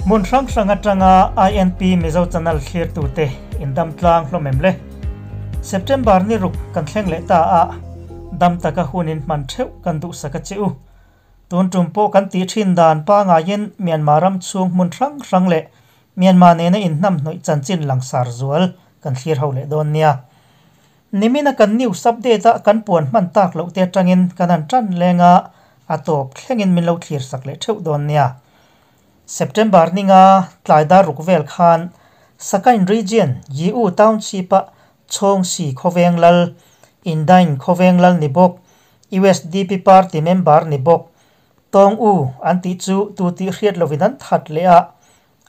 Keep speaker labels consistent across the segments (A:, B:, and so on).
A: Hmun hrang hrang atanga INP Mizo Channel thlirtute in dam tlang hlawm em le? September ni ruk kan thleng leh ta a, dam taka hun in hman theuh kan duhsak a che u. Tun tum pawh kan tih thin dan pangaiin Myanmar ram chhung hmun hrang hrang leh Myanmar nena inhnamhnawih chanchin langsar zual kan thlir ho leh dawn nia. Nimina kan news update a kan puan hman tak loh te atangin kan han tan leng a, a tawp thlengin min lo thlir sak leh theuh dawn nia. September ninga tlai dar ruk vel khan Sakain Region Yiu Township a Chhawngsi Khawveng Lal, Indain Khawveng Lal ni bawk, USDP party member ni bawk, Tawng U an tih chu tu tih hriat lovin an that leh a,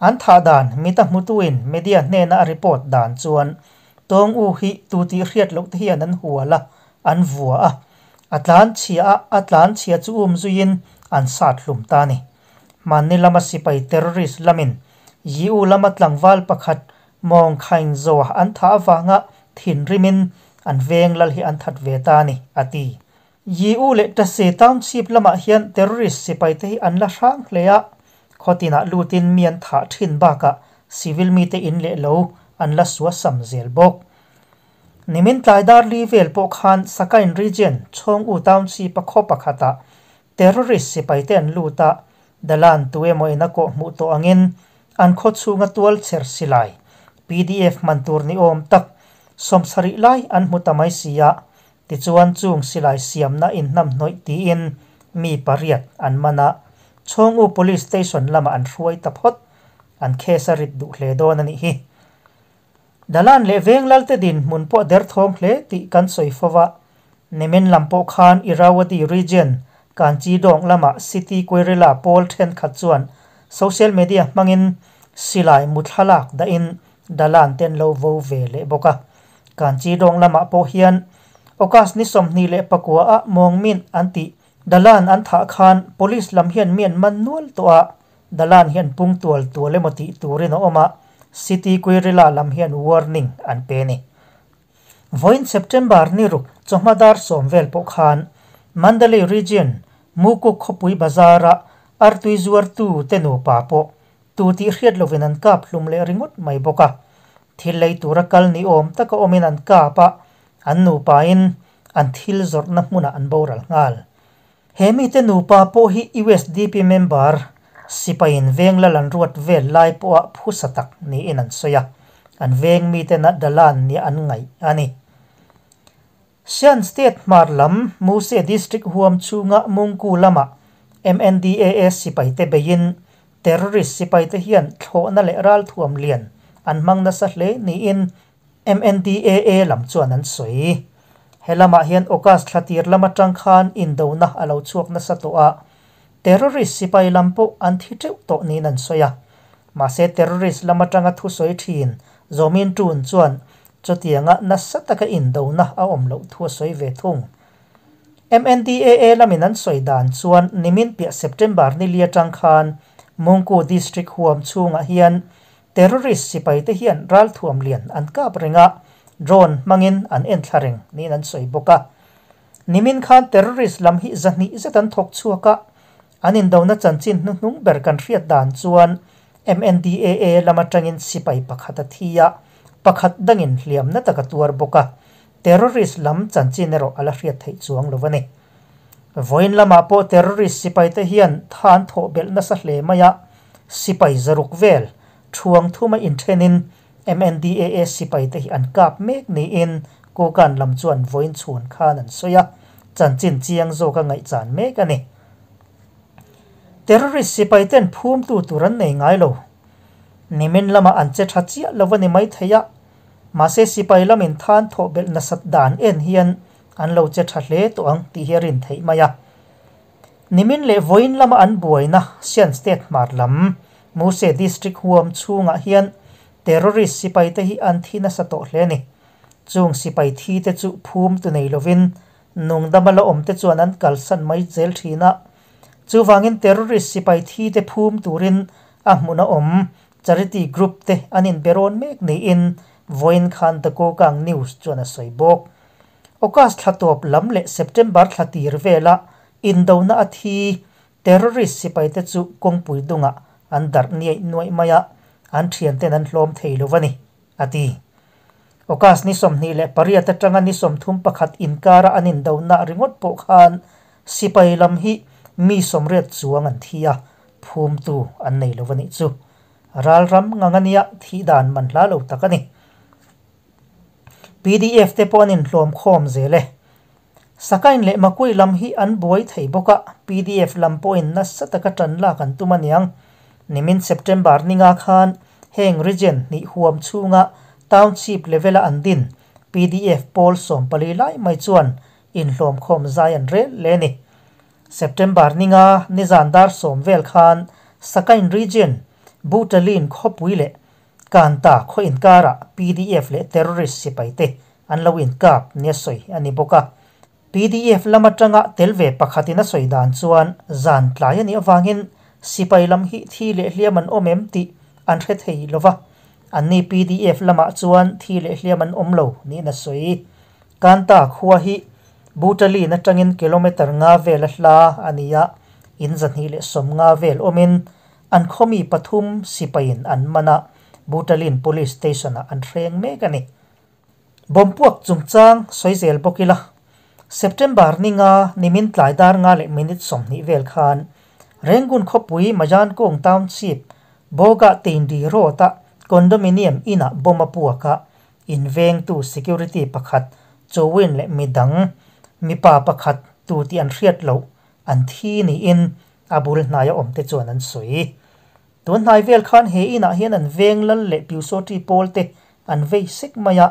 A: an thah dan mita hmutuin media hnena a report dan chuan Tawng U hi tu tih hriat loh te hian an hual a, an vua a, a tlan chhia a, a tlan chhia chu um zuiin an sat hlum ta a ni. Hmanni lama sipai terrorist lamin Yiu lama tlangval pakhat Mawng Khaing Zoa an thah avanga thinrimin an veng lal hi an that ve ta a ni, a ti. Yiu leh Tase Township lamah hian terrorist sipaite hi an la hrang hle a, khawtinah lutin mi an thah thin bakah civil mite in leh lo an la suasam zel bawk. Nimin tlai dar li vel pawh khan Sakain Region, Chhawng-U Township-a khaw pakhatah terrorist sipaite an lut a, Dalan tu emaw in a kawh hmuh tawh angin an khaw chhunga tual chher silai, pdf hman tur ni awm tak, 70 lai an hmu ta mai si a, tichuan chung silai siamna inhnamhnawih tiin mi pariat an man a, Chhawng-U Police Station lamah an hruai ta phawt, an case a rit duh hle dawn a nih hi. Dalan leh Venglalte dinhmun pawh derthawng hle tih kan sawi fo va, nimin lam pawh khan Irrawaddy Region, Kanchi Dawng lama City Guerrilla pawl thenkhat chuan social media hmangin silai mu thlalak dahin Dalan te an lo vo ve leh bawk a. Kanchi Dawng lamah pawh hian August ni 24 ah Mawngmin an tih Dalan an thah khan Police lam hian mi an man nual tawh a, Dalan hian pung tual tual emaw tih turin a awm a, City Guerrilla lam hian warning an pe a ni. Vawiin September ni ruk chawhma dar 10 vel pawh khan Mandalay Region Mukuk khawpui bazar-a artui zuartu te nupa pawh tu tih hriat lovin an kap hlum leh ringawt mai bawk a. Thil lei tura kal ni awm taka awmin an kap a, an nupain an thil zawrhna hmunah an boral nghal. He mite nupa pawh hi USDP member sipaiin veng lal an ruat vel lai pawha phusa tak niin an sawi a, an veng mitena Dalan nia an ngaih a ni. Shan State hmar lam Muse District huam chhunga Mungku lama MNDAA sipaite beiin terrorist sipaite hian thlawhna leh ralthuam lian an hmang nasa hle niin MNDAA lam chuan an sawi. He lamah hian August thla tir lam atang khan indona a lo chhuak nasa tawh a, terrorist sipai lam pawh an thi teuh tawh niin an sawi a. Mahse terrorist lam atanga thusawi thin Zawmin Tun chuan chutianga nasa taka indona a awm loh thu a sawi ve thung. MNDAA lamin an sawi dan chuan nimin piah September ni li atang khan Mungku District huam chhungah hian Terrorist sipaite hian ralthuam lian an kap reng a, drone hmangin an en thla reng niin an sawi bawk a. Nimin khan terrorist lam hi 200 zet an thawk chhuak a, an indona chanchin hnuhnung ber kan hriat dan chuan MNDAA lam atangin sipai pakhat a thi a, pakhat dangin hliamna tak a tuar bawk a, terrorist lam chanchin erawh a la hriat theih chuang lo a ni. Vawiin lamah pawh terrorist sipaite hian tha an thawh belh nasa hle mai a, sipai 600 vel thuang thuma inthenin MNDAA sipaite hi an kap mek niin Kokan lam chuan vawiin chhun khan an sawi a, chanchin chiang zawk a ngaihchan mek a ni. Terrorist sipaiten phumtu tur an nei ngai lo. Nimin lama an che tha chiah lo a ni mai thei a, mahse sipai lamin than thawh belh nasat dan en hian an lo che tha hle tawh ang tih hi a rin theih mai a. Nimin leh vawiin lama an buaina Shan State hmar lam Muse District huam chhungah hian terrorist sipaite hi an thi nasa tawh hle a ni. Chung sipai thi te chu phum tu nei lovin nungdama la awm te chuan an kalsan mai zel thin a. Chuvangin terrorist sipai thi te phum turin a hmun a awm charity group te an inberawn mek niin vawiin khan The Kokang News chuan a sawi bawk. August thla tawp lam leh September thla tir vela indona a thi terrorist sipaite chu kawngpui dungah an darh niaih nuaih mai a, an thianten an hlawm thei lo va ni, a ti. August ni 28 atanga ni 31 inkara an indona ringawt pawh khan sipai lam hi mi 80 chuang an thi a, phumtu an nei lo va nih chu. Ralram ngang a nia, thih dan man hla lo tak a ni. Pdf te pawh an inhlawm khawm zel e. Sakain leh Makui lam hi an buai thei bawk a, pdf lam pawhin nasa taka tan lak an tum aniang. Nimin September ninga khan heng region hnih huam chhunga township level-a an din pdf pawl 14 lai mai chuan inhlawm khawm zai an rel le ni. September ninga nizan dar 10 vel khan Sakain region Butalin khawpui leh Kanta khaw inkara pdf leh terrorist sipai te an lo inkap nia sawi a ni bawk a. Pdf lam atanga tel ve pakhatin a sawi dan chuan zan tlai a nih avangin sipai lam hi thi leh hliam an awm em tih an hre thei lo va. Anni pdf lamah chuan thi leh hliam an awm lo niin a sawi. Kanta khua hi Butalin atangin kilometer nga vel a hla a ni a, in 250 vel awmin an khawmi pathum sipaiin an man a, Butalin police station-ah an hreng mek a ni. Bawmpuak chungchang sawi zel bawk ila, September ninga nimin tlai dar 5 leh minute 20 vel khan Rangoon khawpui Majankong Township Boga Teindi Road-a condominium inah bomb a puak a, invengtu security pakhat Chowin leh midang mipa pakhat tu tih an hriat loh an thi niin a bul hnaia awm te chuan an sawi. Tun hnai vel khan he inah hian an veng lal leh Pyusawthi pawl te an vei sek mai a,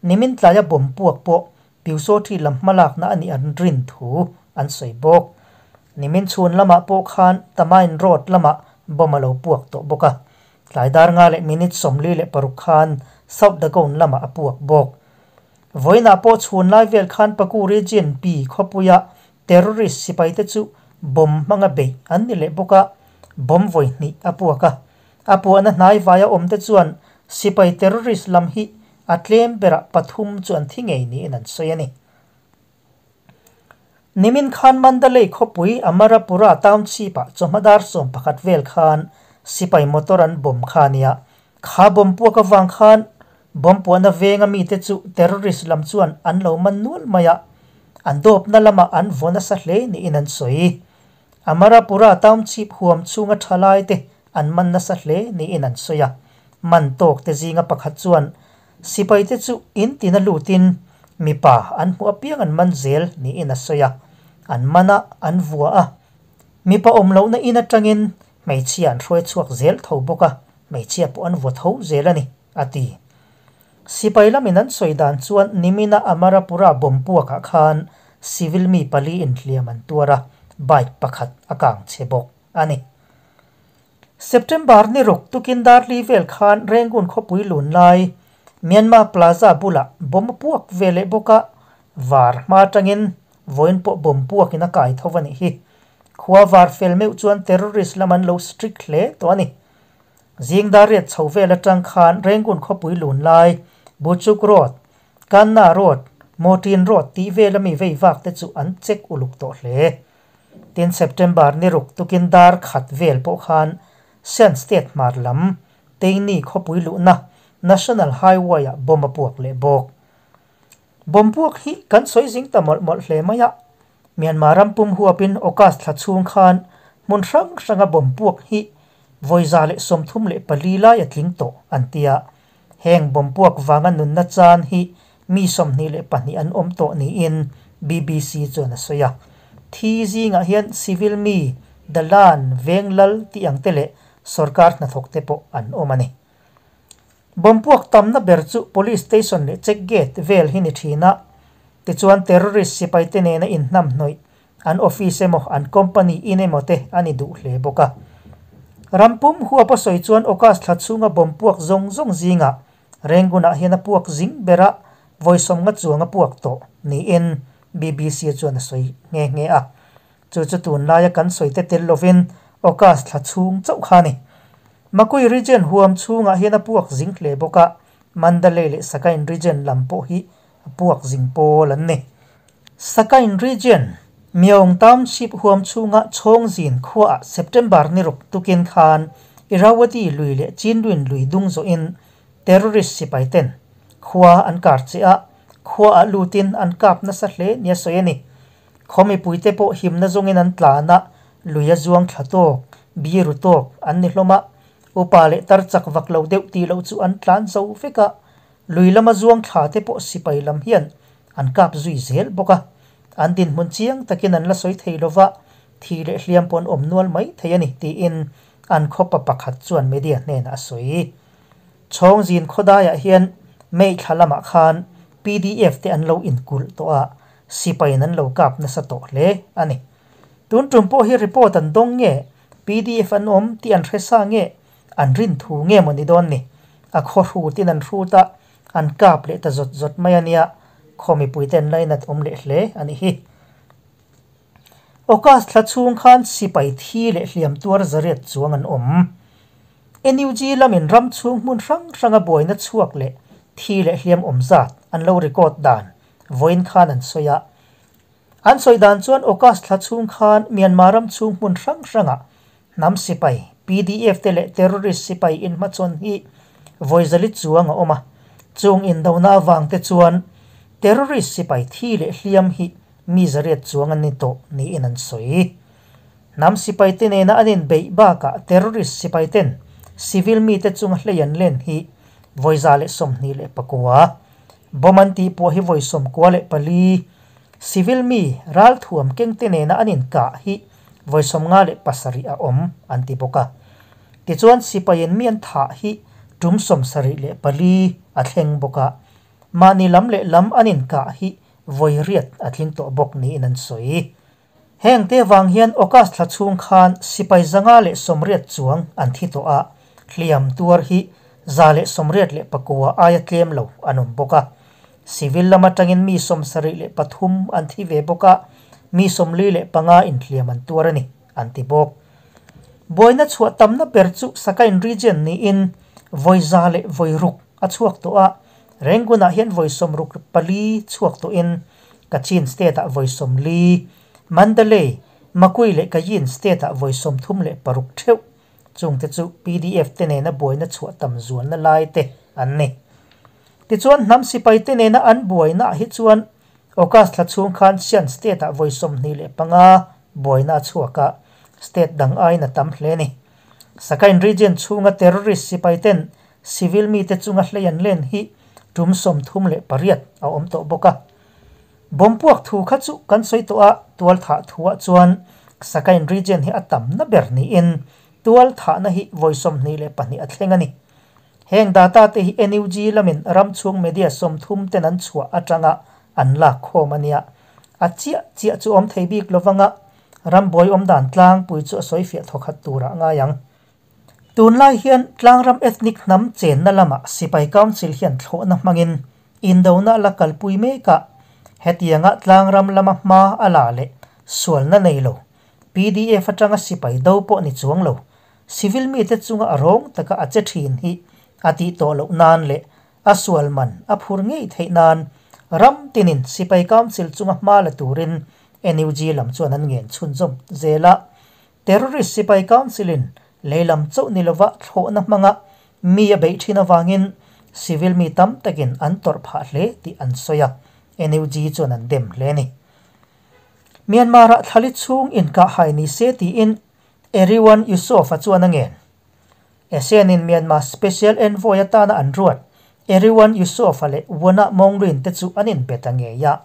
A: nimin tlaia bomb puak pawh Pyusawthi lam hmalakna a nih an rin thu an sawi bawk. Nimin chhun lamah pawh khan Tamain Road lamah bomb a lo puak tawh bawk a, tlai dar 5 leh minute 46 khan South Dagon lamah a puak bawk. Vawiinah pawh chhun lai vel khan Paku region Pi khawpuia terrorist sipai te chu bomb hmanga bei an ni leh bawk a, bomb vawi hnih a puak a. A puahna hnai vaia awm te chuan sipai terrorist lam hi a tlem berah pathum chu an thi ngei niin an sawi a ni. Nimin khan Mandalay khawpui Amarapura Township-ah chawhma dar 11 vel khan sipai motor an bomb kha nia. Kha bomb puak avang khan bomb puahna venga mite chu terrorist lam chuan an lo man nual mai a, an dawpna lamah an vaw nasa hle niin an sawi. Amarapura Township huam chhunga thalai te an man nasa hle niin an sawi a. Man tawk te zinga pakhat chuan sipai te chu in tina lutin mipa an hmu apiang an man zel niin a sawi a. An mana an vua a, mipa awm lohna in atangin hmeichhia an hruai chhuak zel tho bawk a, hmeichhia pawh an vaw tho zel a ni, a ti. Sipai lamin an sawi dan chuan nimina Amarapura bomb puakah khan civil mi pali inhliam an tuar a, bike pakhat a kang che bawk a ni. September ni 6 tukin dar li vel khan Rangoon khawpui lun lai Myanmar Plaza bulah bomb puak ve leh bawk a, var hma atangin vawiin pawh bomb puakin a kai tho a nih hi. Khua var fel meuh chuan terrorist lam an lo strict hle tawh a ni. Zing dar 8 chho vel atang khan Rangoon khawpui lun lai Buchuk Road, Kanna Road, Motin Road tih vel ami vei vak te chu an check uluk tawh hle. Tin September ni 6 tukin dar 1 vel pawh khan Shan State hmar lam Teini khawpui luhna National Highway-ah bomb a puak leh bawk. Bomb puak hi kan sawi zing ta mawlh mawlh hle mai a. Myanmar ram pum huapin August thla chhung khan hmun hrang hranga bomb puak hi vawi 134 lai a tling tawh an ti a. Heng bomb puak vanga nunna chan hi mi 22 an awm tawh niin BBC chuan a sawi a. Thi zingah hian civil mi dalan veng lal tih ang te leh sarkar hnathawk te pawh an awm a ni. Bomb puak tamna ber chu police station leh check gate vel hi ni thin a, tichuan terrorist sipai te nena inhnam hnawih an office emaw an company in emaw te a ni duh hle bawk a. Rampum huap a sawi chuan August thla chhunga bomb puak zawng zawng zingah Rangoon-ah hian a puak zing bera vawi 50 chuang a puak tawh niin BBC chuan a sawi nghe nghe a. Chu chu tun laia kan sawi te tel lovin August thla chhung chauh kha ni. Makui region huam chhungah hian a puak zing hle bawk a, Mandalay leh Sagaing region lam pawh hi a puak zing pawl an ni. Sagaing region Myaung Township huam chhunga Chhawngzin khuaah September ni 6 tukin khan Irrawaddy lui leh Chindwin lui dung zawhin terrorist sipai ten khua an kar che a, khua ah lutin an kap nasa hle nia sawi a ni. Khaw mipuite pawh himna zawngin an tlan a, lui a zuang thla tawk, biru tawk an ni hlawm a, upa leh tar chak vak lo deuh tih loh chu an tlan zo vek a, lui lama zuang thla te pawh sipai lam hian an kap zui zel bawk a, an dinhmun chiang takin an la sawi thei lova, thi leh hliam pawh an awm nual mai thei a ni tiin an khawpa pakhat chuan media hnenah a sawi. Chawngzin khawdaiah hian May thla lamah khan pdf te an lo inkulh tawh a, sipaiin an lo kap nasa tawh hle a ni. Tun tum pawh hi report an dawng nge, pdf an awm tih an hre sa nge, an rin thu nge maw ni dawn ni? A khaw hrutin an hrut a, an kap leh ta zawt zawt mai a nia, khaw mipuite an lainat awm leh hle a nih hi. August thla chhung khan sipai thi leh hliam tuar zariat chuang an awm. NUG lamin ram chhung hmun hrang hranga buaina chhuak leh thi leh hliam awm zat an lo record dan vawiin khan an sawi a. An sawi dan chuan August thla chhung khan Myanmar ram chhung hmun hrang hrangah hnam sipai, pdf te leh terrorist sipai inhmachhawn hi vawi zali chuang a awm a. Chung indona avang te chuan terrorist sipai thi leh hliam hi mi zariat chuang an ni tawh niin an sawi. Hnam sipai te nena an inbeih bakah terrorist sipai ten civil mite chunga hlei an len hi vawi 129, bomb an tih pawh hi vawi 94, civil mi ralthuam keng te nena an inkah hi vawi 57 a awm an ti bawk a. Tichuan sipaiin mi an thah hi tum 74 a thleng bawk a, mahni lam leh lam an inkah hi vawi riat a tling tawh bawk niin an sawi. Heng te vang hian August thla chhung khan sipai 180 chuang an thi tawh a, hliam tuar hi 189 aia tlem lo an awm bawk a. Civil lam atangin mi 73 an thi ve bawk a, mi 45 in hliam an tuar a ni, an ti bawk. Buaina chhuah tamna ber chu Sakain region niin vawi 106 a chhuak tawh a, Rangoon-ah hian vawi 64 chhuak tawhin Kachin state-ah vawi 40, Mandalay, Makui leh Kayin state-ah vawi 36 theuh. Chungte chu pdf te nena buaina chhuah tam zualna lai te an ni. Tichuan hnam sipai te nena an buainaah hi chuan August thla chhung khan Shan state-ah vawi 25 buaina a chhuak a, state dang aiin a tam hle a ni. Sakain region chhunga terrorist sipai ten civil mite chunga hlei an len hi tum 38 a awm tawh bawk a. Bomb puak thu kha chu kan sawi tawh a, tual thah thuah chuan Sakain region hi a tamna ber niin tual thahna hi vawi 22 a thleng a ni. Heng data te hi NUG lamin ram chhung media 30 ten an chhuah atanga an lak khawm a nia. A chiah chiah chu awm thei bik lovanga ram buai awm dan tlangpui chu a sawi fiah thawkhat turah ngai ang. Tunlai hian tlangram ethnic hnam chenna lamah sipai council hian thlawhna hmangin indona la kalpui mekah hetianga tlangram lama hma a la leh sualna nei lo pdf atanga sipai do pawh ni chuang lo civil mite chunga a rawng taka a che thin hi a tih tawh loh nan leh a sual man a phur ngei theih nan ram tinin sipai council chunga hma la turin NUG lam chuan an ngen chhunzawm zel a. Terrorist sipai council-in leilam chauh ni lova thlawhna hmanga mi a beih thin avangin civil mi tam takin an tawrh phah hle tih an sawi a, NUG chuan an dem hle a ni. Myanmar-ah thlali chhung inkah hai ni se tiin Erywan Yusof-a chuan a ngen. ASEAN-in Myanmar Special Envoy atana an ruat Erywan Yusof-a leh Wona Maung Lwin te chu an inbe ta ngei a.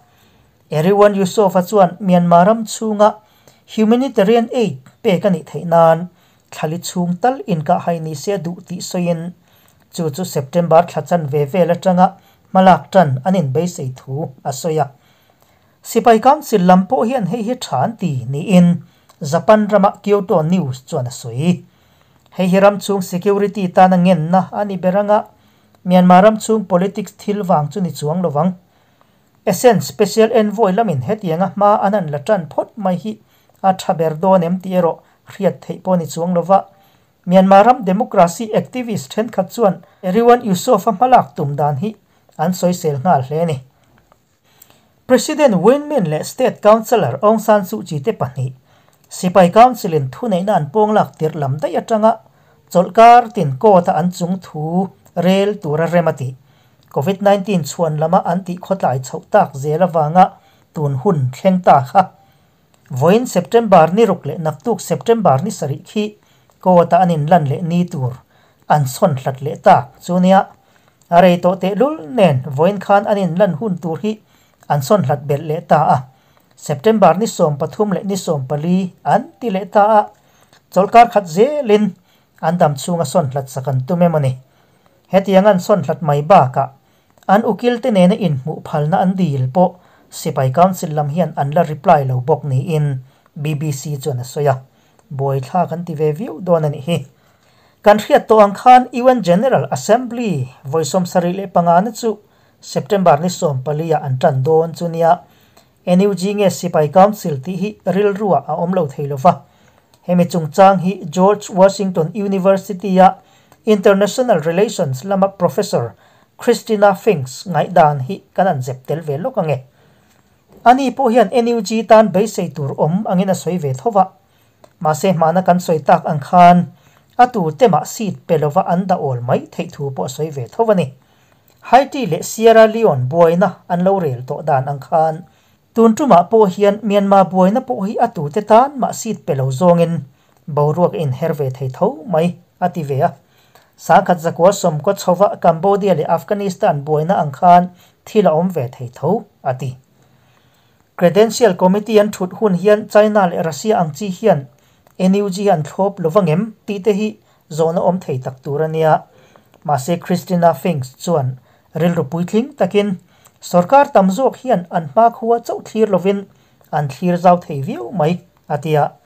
A: Erywan Yusof-a chuan Myanmar ram chhunga humanitarian aid pek a nih theih nan thlali chhung tal inkah hai ni se duh tih sawiin chu chu September thla chan ve vel atanga hmalak tan an inbeisei thu a sawi a. Sipai Council lam pawh hian hei hi tha an ti niin Japan rama Kyoto News chuan a sawi. Hei hi ram chhung security tana ngenna a ni ber anga Myanmar ram chhung politics thil vang chu ni chuang lovang. ASEAN Special Envoy lamin hetianga hma an han la tan phawt mai hi a tha ber dawn em tih erawh hriat theih pawh ni chuang lova. Myanmar ram democracy activist thenkhat chuan Erywan Yusof-a hmalak tum dan hi an sawisel nghal hle a ni. President Win Myint leh State Counsellor Aung San Suu Kyi te pahnih Sipai Council-in thuneihna an pawnglak tirh lam daih atanga Chawlhkar tin court-a an chung thu rel tura rem a tih. Covid 19 chhuan lama an tih khawtlai chhoh tak zel avanga tun hun thleng ta kha. Vawiin September ni ruk leh naktuk September ni sarih khi court-a an inlan leh ni tur an sawn hlat leh tak chu nia. A rei tawh tehlul nen vawiin khan an inlan hun tur hi an sawn hlat belh leh ta a. September ni 13 leh ni 14 an ti leh ta a. Chawlhkar khat zelin an dam chhunga sawn hlat sak an tum em a ni. Hetiang an sawn hlat mai bakah an ukil te nena inhmuh phalna an dil pawh Sipai Council lam hian an la reply lo bawk niin BBC chuan a sawi a. Buaithlak an ti ve viau dawn a nih hi. Kan hriat tawh ang khan UN General Assembly vawi 75 na chu September ni 14 ah an tan dawn chu nia. NUG nge Sipai Council tih hi rilruah a awm lo thei lova. Hemi chungchang hi George Washington University-a International Relations lama Professor Christina Finks ngaihdan hi kan han zep tel ve lawk ange. Ani pawh hian NUG tan beisei tur awm angin a sawi ve tho va. Mahse hmana kan sawi tak ang khan a tute mah seat pe lova an dah awl mai theih thu pawh a sawi ve tho a ni. Haiti leh Sierra Leone buaina an lo rel tawh dan ang khan tun tumah pawh hian Myanmar buaina pawh hi a tute tan mah seat pe lo zawngin boruak a inher ve thei tho mai a ti ve a. Sangkhat zakua sawmkaw chhova Cambodia leh Afghanistan buaina ang khan thil a awm ve thei tho a ti. Credential Committee an thut hun hian China leh Russia ang chi hian NUG an thlawp lovangem tih te hi zawhna awm thei tak tur a nia. Mahse Christina Finks chuan rilru puitling takin sorkar tam zawk hian an hmakhua chauh thlir lovin an thlir zau thei viau mai a ti a.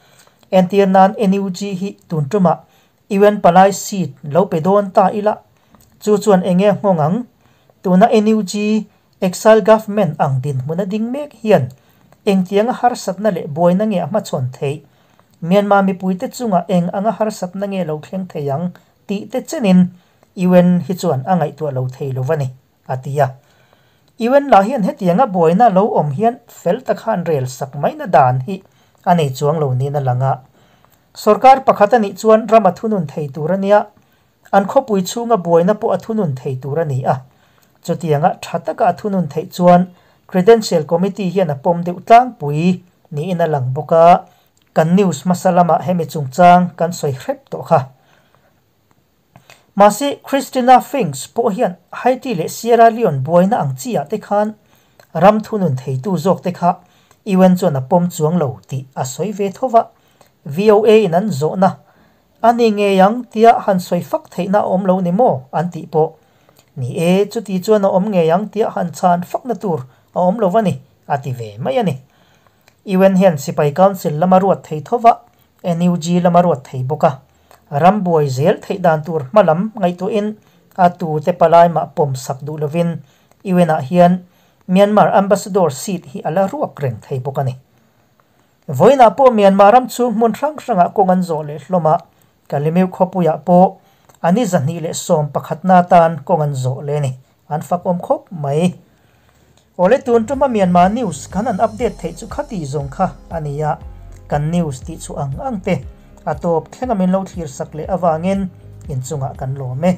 A: Entir nan NUG hi tun tumah UN palai seat lo pe dawn ta ila chu chuan enge nghawng ang? Tuna NUG Exile Government ang dinhmun a ding mek hian engtianga harsatna leh buaina nge a hmachhawn theih? Myanmar mipuite chungah eng anga harsatna nge lo thleng thei ang tih te chenin UN hi chuan a ngaihtuah lo thei lo a ni, a ti a. UN lah hian hetianga buaina lo awm hian fel tak khan rel sak maina dan hi a nei chuang lo niin a lang a. Sorkar pakhat a nih chuan ram a thunun thei tur a nia. An khawpui chhunga buaina pawh a thunun thei tur a ni a. Chutianga tha taka a thunun theih chuan Credential Committee hian a pawm deuh tlangpui niin a lang bawk a. Kan news hmasa lamah hemi chungchang kan sawi hrep tawh kha. Mahse, Christina Finks pawh hian Haiti leh Sierra Leone buaina ang chi ah te khan ram thunun theitu zawk te kha UN chuan a pawm chuang lo tih a sawi ve tho va. VOA in an zawhna A ni ngei ang tia han sawi fak theihna a awm lo ni maw? an tih pawh. Ni e, chuti chuan a awm ngei ang tia han chhan fakna tur a awm lo a ni, a ti ve mai a ni. UN hian Sipai Council lama ruat thei tho va, NUG lama ruat thei bawk a. Ram buai zel theih dan tur hma lam ngaihtuahin a tute palai mah pawm sak duh lovin UN ah hian Myanmar Ambassador seat hi a la ruak reng thei bawk a ni. Vawiinah pawh Myanmar ram chu hmun hrang hrangah kawng an zawh leh hlawm a, Kalemeu khawpuiah pawh a ni 211na atan kawng an zawh leh a ni. An fakawm khawp mai. Awle tun tuma Myanmar news kan han update theih chu khati zawng kha a ni a, kan news tih chu ang ang te a tawp thlenga min lo thlir sak leh avangin inchungah kan lawm e.